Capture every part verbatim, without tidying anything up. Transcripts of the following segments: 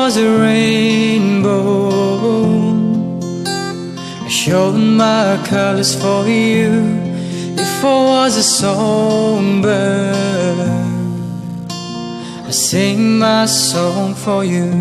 A rainbow, I showed my colors for you. If I was a songbird, I sing my song for you.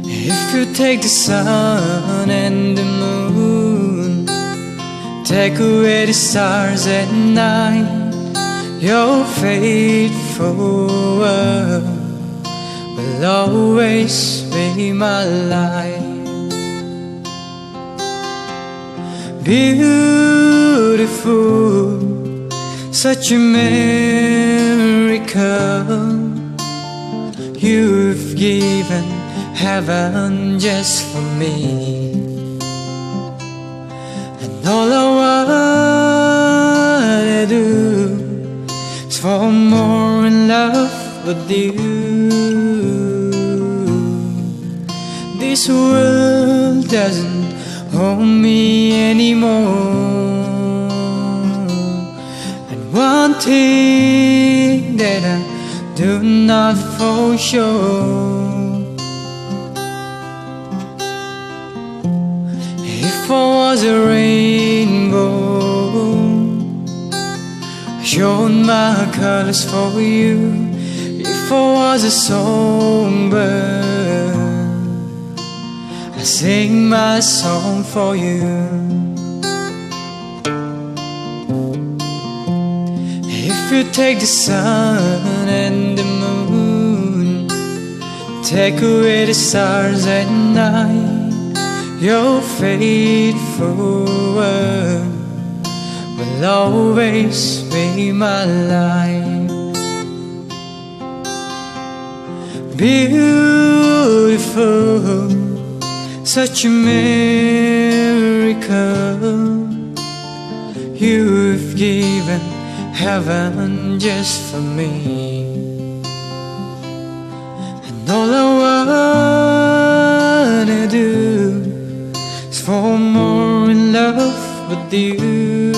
If you take the sun and the moon, take away the stars at night, your faithful word will always be my light. Beautiful, such a miracle. You've given heaven just for me. And all I wanna do is fall more in love with you. This world doesn't hold me anymore. And one thing that I do not for sure, if I was a rainbow, I showed my colors for you. If I was a songbird, I sing my song for you. If you take the sun and the moon, take away the stars at night, your faithful word will always be my light. Beautiful, such a miracle. You've given heaven just for me. And all I wanna do is fall more in love with you.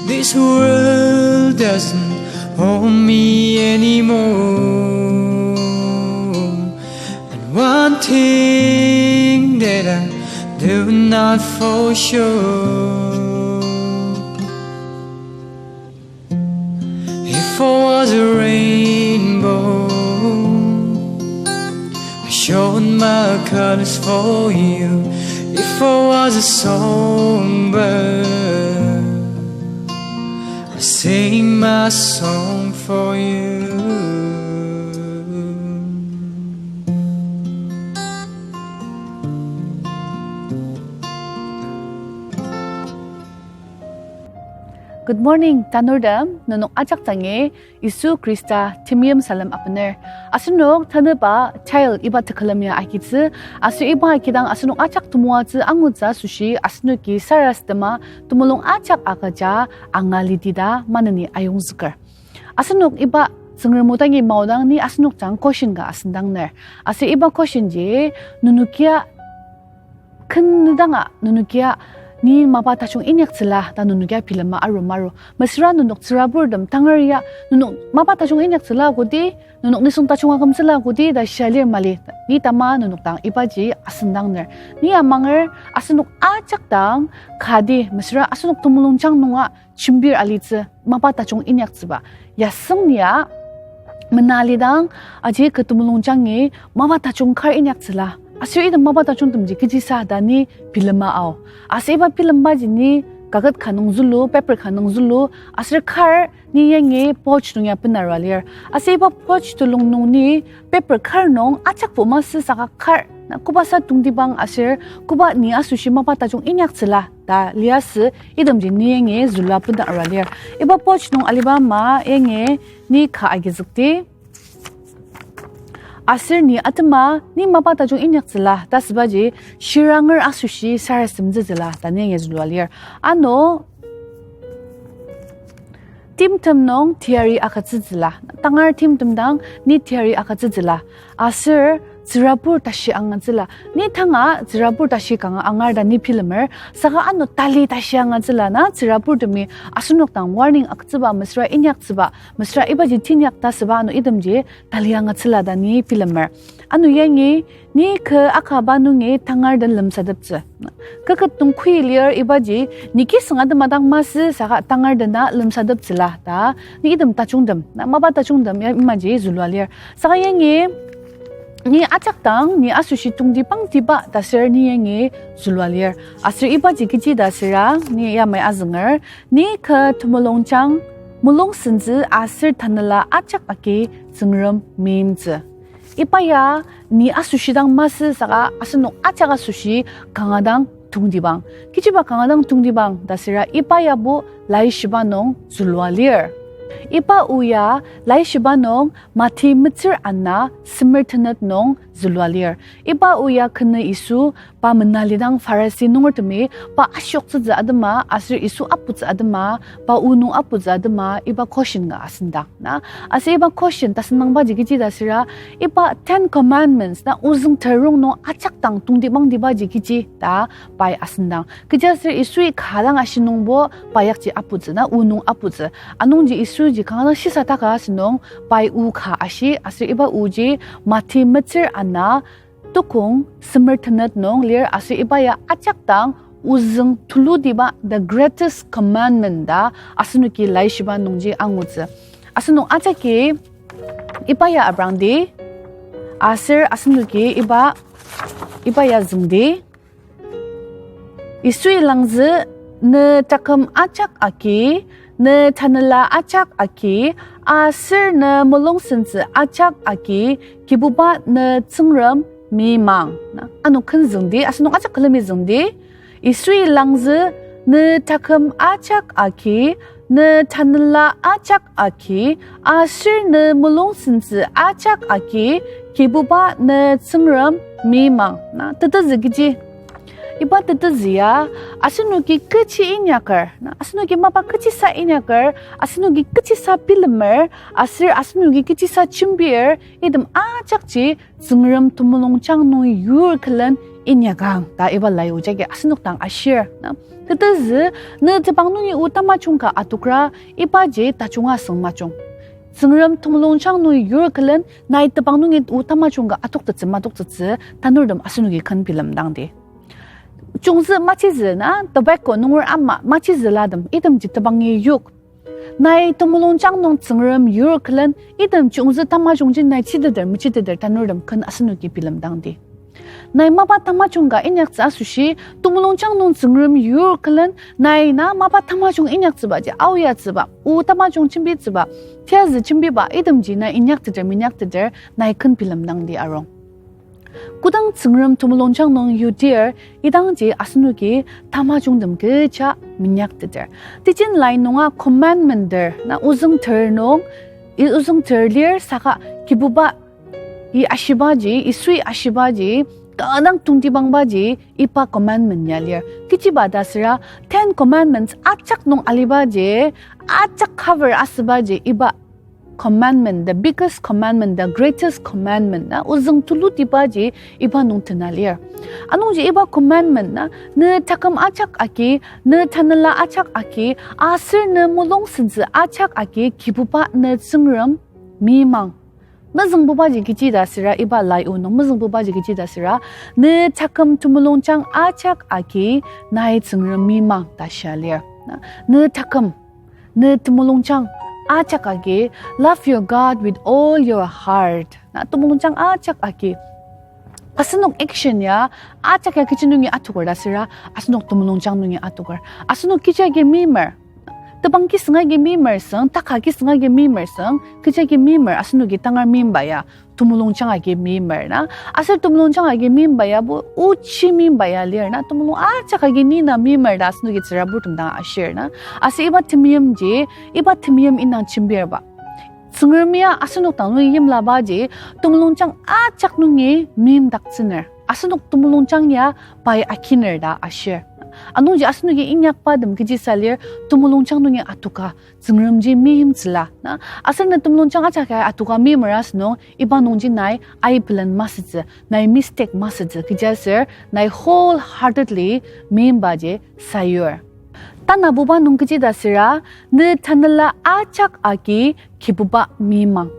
This world doesn't hold me anymore. And one thing that I do not for sure, if I was a rainbow, I showed my colors for you. If I was a songbird, I sing my song for you. Good morning, tanurtem, nenok ajak dangi Yisu Khrista temeim salem apener. Asenok tanüba child iba tekülem ya agitsü, aser iba agidang asenok ajak temoatsü angutsü asoshi asenoki sarasadema temulung ajak agüja angalidita maneni ayongzüker. Asenok iba Tsüngrem o dangi maodang ni asenok jang question ka asüngdangner. Aser iba question ji, nenokia ken nüdanga nenokia ni mapa tajung inyaktsüla ta nenokia bilema aru maru. Mesüra nenok tsüraburtem tangar ya nenok mapa tajung inyaktsüla kodi, nenok nisung tajung akümtsüla kodi ta shia lir mali. Ni tama nenok dang ibaji asüngdangner. Ni amanger asenok ajak dang kati mesüra asenok temulungjang nunga jembir alitsü mapa tajung inyaktsüba. Yasüng ya mena alidang aji kü temulungjangi mapa tajung kar inyaktsüla. Aser item mapa tajungtemji kechisa ta ni bilema ao. Aser iba bilembaji ni kaket ka nung zülu, paper ka nung zülu, aser kar ni yangi pouch nung ya benarua lir. Aser iba pouch telung nung ni paper kar nung ajakbo masü saka kar na kobasa tongtibang aser koba ni asoshi mapa tajung inyaktsüla ta liasü itemji ni yangi zülua benarua lir. Iba pouch nung aliba ama yangi ni ka agizükdi. Aser ni atema ni mapa tajung inyaktsüla ta asübaji shiranger asoshi sarasademtsütsüla ta ni yangi zülua lir. Ano timtem nung teyari agütsütsüla. Tangar timtem dang ni teyari agütsütsüla. Aser tsürabur tashi angatsüla. Ni tanga tsürabur tashi kanga angar ta ni bilemer. Saka ano tali tashi angatsüla na tsürabur temi asenok dang warning agütsüba mesüra inyaktsüba, mesüra ibaji tinyak ta süba ano itemji tali angatsüla ta ni bilemer. Ano yangi, ni kü akaba nungi tangar den lemsateptsü. Kü ket nung kui lir ibaji, ni kisüng atema dang masü saka tangar dena lemsateptsüla ta, ni item tajungtem, na mapa tajungtem ya imaji zülua lir. Saka yangi, ni ajak dang, ni asoshi tongtibangtiba ta ser ni yangi zülua lir. Aser ibaji kechi ta süra, ni yamai azünger, ni kü temulungjang, mulungsentsü aser tanela ajak agi Tsüngrem meimtsü. Iba ya ni asoshi dang masü saka asenok ajak asoshi kanga dang tongtibang. Kechiba kanga dang tongtibang ta süra iba yabo laishiba nung zülua lir. Iba o ya laishiba nung Mati metsür ana semer tenet nung zülua lir. Iba o ya kenü Yisu pa menalidang Pharisi nungertemi pa ashioktsütsü atema aser Yisu aputsü atema, pa o nung aputsü atema iba question ka asüngdang na. Aser iba question tasüngdangbaji kechi ta süra, iba Ten Commandments na ozüng terung nung ajak dang tongtibangtibaji kechi ta pai asüngdang. Kechiaser Yisui ka dang ashi nungbo pa yakji aputsü na o nung aputsü. Anungji Yisuji kanga dang shisataka asünung pai o ka ashi aser iba oji Mati metsür ana tukong semer tenet nung lir aser iba ya ajak dang ozüng tulutiba the greatest commandment ta asenoki laishiba nungji angutsü. Asenok ajaki iba ya aprangdi, aser asenoki iba, iba ya züngdi. Yisui langzü, ne taküm ajak agi, ne tanela ajak agi, aser ne mulungsentsü ajak agi, Kibuba ne Tsüngrem meimang. Na, ano ken züngdi, asenok ajak külemi züngdi. Yisui langzü, ne taküm ajak agi, ne tanela ajak agi, aser ne mulungsentsü ajak agi, Kibuba ne Tsüngrem meimang. Na, tetezü kechi. Iba tetezü ya, asenoki kechi inyaker, na, asenoki mapa kechisa inyaker, asenoki kechisa bilemer, aser asenoki kechisa jembir, item ajakji Tsüngrem temulungjang nung yur külen inyakang ta iba lai o jagi asenok dang ashir, na. Tetezü, ne tebang nungi o tamajung ka adokra, ibaji tajunga süng majung. Tsüngrem temulungjang nung yur külen, nai tebang nungi o tamajung ka adoktettsü madoktettsü, tanurtem asenoki ken bilemdangdi. Chungzü machizü na, tobacco nunger ama machizülatem, itemji tebangi yok. Nai temulungjang nung Tsüngrem yur külen, item chungzü tamajungji nai chiteter mechiteter tanurtem ken asenoki bilemdangdi. Nai mapa tamajung ka inyaktsü asoshi, temulungjang nung Tsüngrem yur külen, nai na mapa tamajung inyaktsübaji aoyatsüba, o tamajung jembitsüba, tiyazü jembiba, itemji nai inyakteter minyakteter, nai ken bilemdangdi arung. Kodang Tsüngrem temulungjang nung yudir, idangji asenoki tamajungtem kecha minyakteter. Teaching line nunga commandment ter, na ozüng ter nung, i ozüng ter lir saka Kibubai ashibaji, Yisui ashibaji, kanga dang tongtibangbaji, iba commandment ya lir. Kechiba ta süra, Ten Commandments ajak nung alibaji, ajak cover asübaji, iba commandment, the biggest commandment, the greatest commandment, na ozüng tulutibaji iba nung tena lir. Anungji iba commandment na, ne taküm ajak agi, ne tanela ajak agi, aser ne mulungsentsü ajak agi, Kibuba ne Tsüngrem meimang. Mezüngbubaji kechi ta süra iba lai o nung mezüngbubaji kechi ta süra, ne taküm temulungjang ajak agi, nai Tsüngrem meimang ta shia lir. Na, ne taküm, ne temulungjang ajak agi, love your God with all your heart. Na, temulungjang ajak agi. Asenok action ya ajak ya kechi nungi atoker ta süra, asenok temulungjang nungi atoker. Asenok kechi agi meimer. Tebang kisüng agi meimer süng, taka kisüng agi meimer süng, kechi agi meimer, asenoki tangar meimba ya temulungjang agi meimer na. Aser temulungjang agi meimba yabo ochi meimba ya lir na, temulung ajak agi ni na meimer ta asenoki tsüraburtem dang ashir na. Aser iba temeimji, iba temeim indang jembirba. Tsüngremi ya asenok dang nungi yimlabaji, temulungjang ajak nungi meimdaktsüner. Asenok temulungjang ya pai akiner ta ashir. Anungji asenoki inyakba tem kechisa lir, temulungjang nungi atoka, Tsüngremji meimtsüla, na. Aser na temulungjang ajak ya atoka meimer asünung, iba nungji nai aibelen masütsü, nai mistake masütsü, kechiaser nai wholeheartedly meimbaji sayur. Tanabuba nung kechi ta süra, ne tanela ajak agi Kibuba meimang.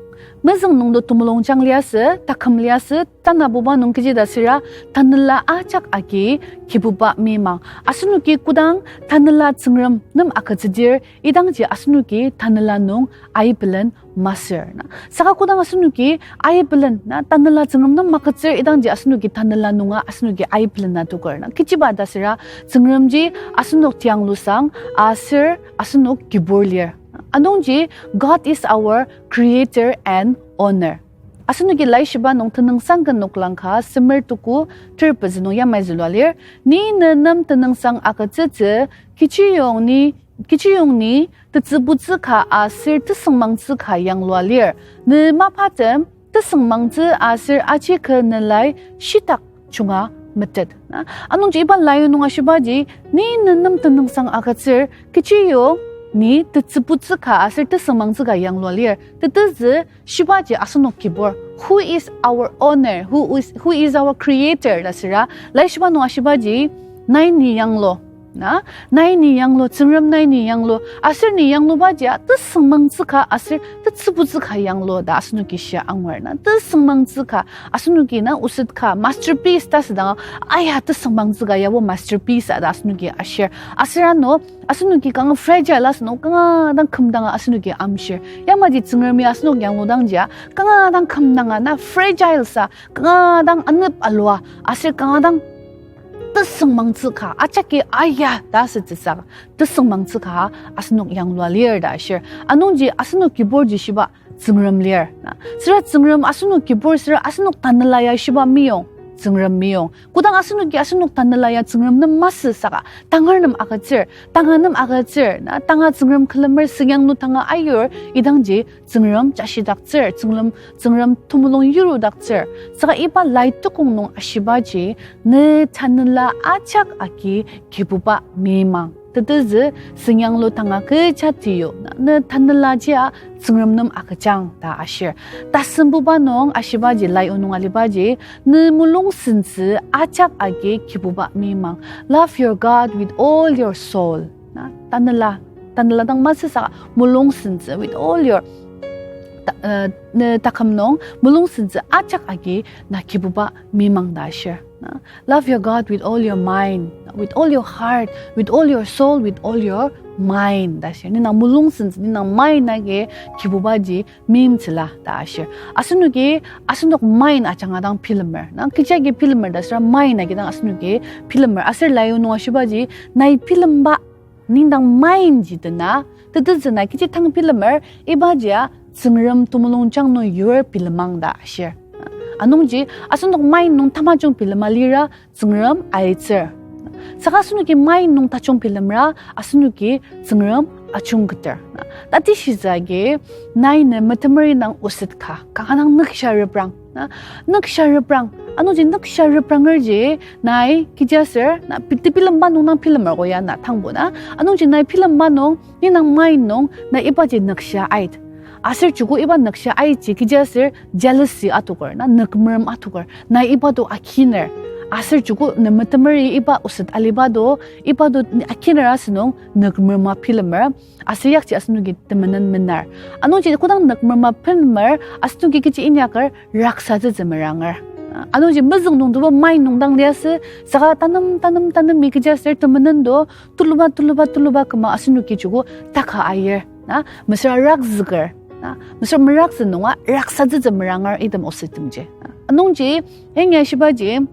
Mezüng nungdo temulungjang liasü, taküm liasü, tanabuba nung kechi ta süra, tanela ajak agi Kibuba meimang. Asenoki kodang tanela Tsüngrem nem agütsüdir, idangji asenoki tanela nung aibelen masür, na. Saka kodang asenoki aibelen, na, tanela Tsüngrem nem magütsür, idangji asenoki tanela nunga asenoki aibelen atoker, na. Kechiba ta süra, Tsüngremji asenok tianglusang aser asenok kibur lir. Anungji, God is our creator and owner. Asenoki laishiba nung Tenüngsang ken noklang ka semer tuku ter pezü nung yamai zülua lir, ni ne nem tenüngsang agütsütsü, kechiyong ni, kechiyong ni tetsübutsü ka aser tesüngmangtsü ka yanglua lir. Ne mapatem tesüngmangtsü aser aji kü ne lai shitak junga metet, na. Anungji iba lai nung ashibaji, ni ne nem tenüngsang agütsür, kechiyong ni tetsübutsü ka aser tesüngmangtsü ka yanglua lir. Tetezü shibaji asenok kibur. Who is our owner? Who is, who is our creator? Ta süra, laishiba nung ashibaji, nai ni yanglu, na, nai ni yanglu, Tsüngrem nai ni yanglu, aser ni yanglubaji a tesüngmangtsü ka aser tetsübutsü ka yanglu ta asenoki shia angur, na. Tesüngmangtsü ka, asenoki na oset ka, masterpiece ta südanga, aya, tesüngmangtsü ka yabo masterpiece a ta asenoki ashir. Aser ano, asenoki kanga fragile asünung, kanga dang kümdanga asenoki amshir. Yamaji Tsüngremi asenok yangludangji a, kanga dang kümdanga na fragile sa, kanga dang anep alua, aser kanga dang tesüngmangtsü ka, ajaki aya ta asütsüsa, tesüngmangtsü ka asenok yanglua lir ta ashir. Anungji asenok kiburji shiba Tsüngrem lir, na. Süra Tsüngrem asenok kibur süra asenok tanela ya shiba meyong, Tsüngrem meyong. Kodang asenoki asenok tanela ya Tsüngrem nem masü saka, tangar nem agütsür, tanga nem agütsür, na, tanga Tsüngrem külemer, singyanglu tanga ayur, idangji Tsüngrem jashidaktsür, Tsüngrem, Tsüngrem temulung yurudaktsür. Saka iba lai tukong nung ashibaji, ne tanela ajak agi Kibuba meimang. Tetezü singyanglu tanga kecha tiyu, na, ne tanelaji a Tsüngrem nem agüjang ta ashir. Tasembuba nung ashibaji, lai o nung alibaji, ne mulungsentsü ajak agi Kibuba meimang. Love your God with all your soul. Na, tanela, tanela dang masü saka mulungsentsü with all your, ta-, uh, ne taküm nung mulungsentsü ajak agi na Kibuba meimang ta ashir. Na, love your God with all your mind, with all your heart, with all your soul, with all your mind ta ashir. Ni nang mulungsentsü, ni nang mind agi Kibubaji meimtsüla ta ashir. Asenoki, asenok mind ajanga dang bilemer. Na, kechi agi bilemer ta süra mind agi dang asenoki bilemer. Aser lai o nung ashibaji, nai bilemba, ni dang mind ji dena, tetezü nai kechi tang bilemer, ibaji a Tsüngrem temulungjang nung yur bilemang ta ashir. Anungji, asenok mind nung tamajung bilema lira, Tsüngrem aitsür. Saka asenoki mind nung tajung bilemra, asenoki Tsüngrem ajungketer. Tatishitsü agi, nai ne metemeri dang oset ka, kanga dang nüksa reprang. Na, nüksa reprang. Anungji nüksa reprangerji, nai kechiaser, na, pi-, tebilemba nung dang bilemer ko ya na tangbo na. Anungji nai bilemba nung, ni dang mind nung, na ibaji nüksa ait. Aser joko iba nüksa aitji kechiaser jealousy atoker, na nükmerem atoker, na iba do akiner. Aser joko ne metemeri iba oset aliba do, iba do akiner asünung nükmerema bilemer. Aser yakji asenoki temenen mener. Anungji kodang nükmerema bilemer, asenoki kechi inyaker raksatsütsü meranger. Anungji mezüng nungdoba mind nung dang liasü, saka tanem, tanem, tanemi kechiaser temenen do, tuluba, tuluba, tuluba küma asenoki joko taka ayir. Na, mesüra rakzüker. Na, mesüra merakzü nunga raksatsütsü meranger item osettemji. Anungji, yangi ashibaji,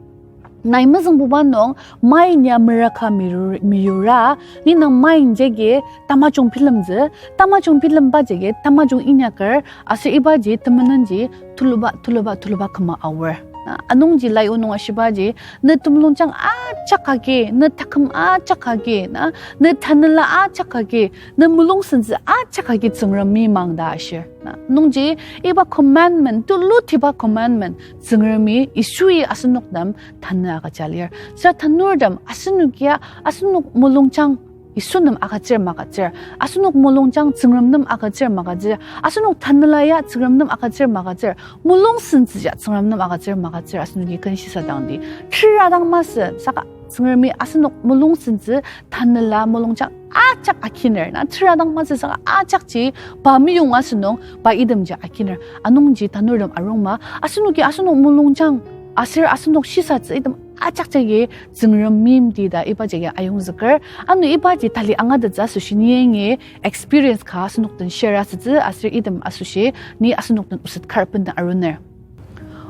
nai mezüngbuba nung, mind ya meraka miru-, miyura, ni nang mind jagi tamajung bilemtsü, tamajung bilemba jagi tamajung inyaker, aser ibaji temenenji tuluba, tuluba, tuluba küma aor. Na, anungji lai o nung ashibaji, ne temulungjang ajak agi, ne taküm ajak agi, na, ne tanela ajak agi, ne mulung sentsü ajak agi Tsüngrem meimang ta ashir. Na, nungji iba commandment, tulutiba commandment, Tsüngremi Yisui asenok nem tanü agüja lir. Sa tanurtem, asenokia, asenok mulungjang Yisu nem agütsür magütsür, asenok mulungjang Tsüngrem nem agütsür magütsür, asenok tanela ya Tsüngrem nem agütsür magütsür, mulung sentsü ya Tsüngrem nem agütsür magütsür, asenoki ken shisadangdi. Tera dang masü, saka Tsüngremi asenok mulung sentsü tanela mulungjang ajak akiner, na tera dang masü saka ajakji pa meyong asünung pa itemji akiner. Anungji tanurtem arungma, asenoki asenok mulungjang, aser asenok shisatsü item ajakjagi Tsüngrem meimti ta iba jagi ayongzüker. Ano ibaji tali angatettsü asoshi ni yangi experience ka asenok den share asütsü aser item asoshi ni asenok den oset kar bendang aruner.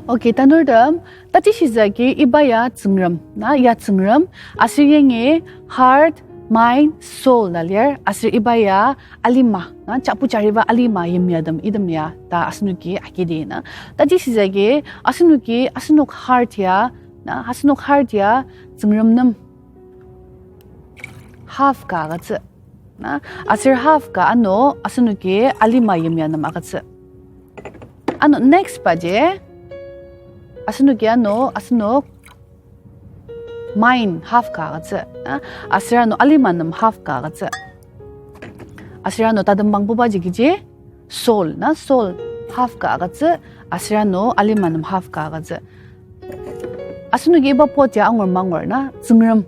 Okay, tanurtem, tatishizagi iba ya Tsüngrem, na ya Tsüngrem, aser yangi heart, mind, soul ta lir, aser iba ya alima, na chapu chariba alima yimyatem item ya ta asenoki agidi na. Tatishizagi asenoki asenok heart ya, na asenok heart ya Tsüngrem nem half ka agütsü. Na, aser half ka ano asenoki alima yimya nem agütsü. Ano next baji, asenoki ano asenok mind half ka agütsü. Na, aser ano alima nem half ka agütsü. Aser ano tatembangbubaji kechi soul, na soul half ka agütsü. Aser ano alima nem half ka agütsü. Asenoki iba pot ya angur mangur na Tsüngrem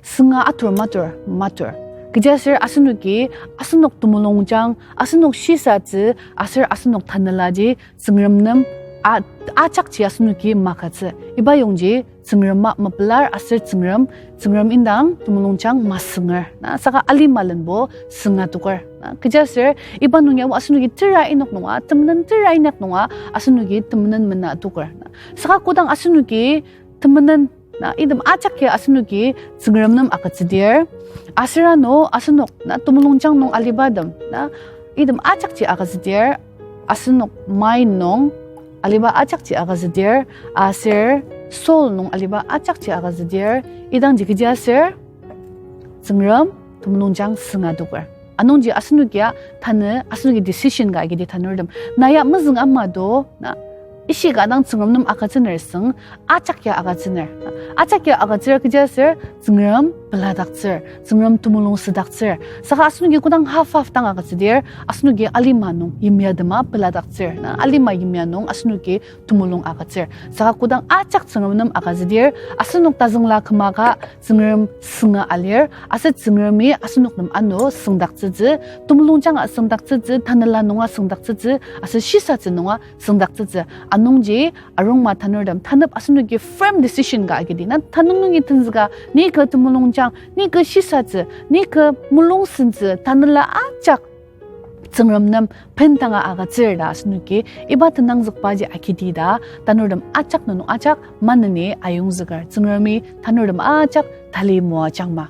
sünga atur matur, matur. Kechiaser asenoki, asenok temulungjang, asenok shisatsü, aser asenok tanelaji Tsüngrem nem a-, ajakji asenoki magütsü. Iba yongji Tsüngrem ma-, mapelar aser Tsüngrem, Tsüngrem indang temulungjang masünger. Na, saka alima lenbo sünga toker. Na, kechiaser iba nung yabo asenoki tera inok nunga, temenen tera inok nunga, asenoki temenen mena toker. Na, saka kodang asenoki temenen, na, item ajak ya asenoki Tsüngrem nem agütsüdir. Aser ano asenok, na, temulungjang nung alibatem, na, item ajakji agütsüdir. Asenok mind nung aliba ajakji agütsüdir. Aser soul nung aliba ajakji agütsüdir. Idangji kechiaser Tsüngrem temulungjang sünga toker. Anungji asenokia tanü asenoki decision ka agidi tanurtem. Na ya mezüng ama do, na, ishika dang Tsüngrem nem agütsüner süng, ajak ya agütsüner. Ajak ya agütsür kechiaser Tsüngrem peladaktsür, Tsüngrem temulung südaktsür. Saka asenoki kodang half half dang agütsüdir, asenoki alima nung yimya tema peladaktsür. Na, alima yimya nung asenoki temulung agütsür. Saka kodang ajak Tsüngrem nem agütsüdir, asenok tazüngla küma ka Tsüngrem sünga alir, aser Tsüngremi asenok nem ano süngdaktsütsü, temulungjanga süngdaktsütsü, tanela nunga süngdaktsütsü, aser shisatsü nunga süngdaktsütsü. Anungji arungma tanurtem, tanep asenoki firm decision ka agidi. Na tanü nungi tenzüka, ni kü temulungjang, ni kü shisatsü, ni kü mulung sentsü, tanela ajak Tsüngrem nem bendanga agütsür ta asenoki iba tenangzükbaji agidi ta tanurtem ajak nung ajak maneni ayongzüker. Tsüngremi tanurtem ajak tali moajangma.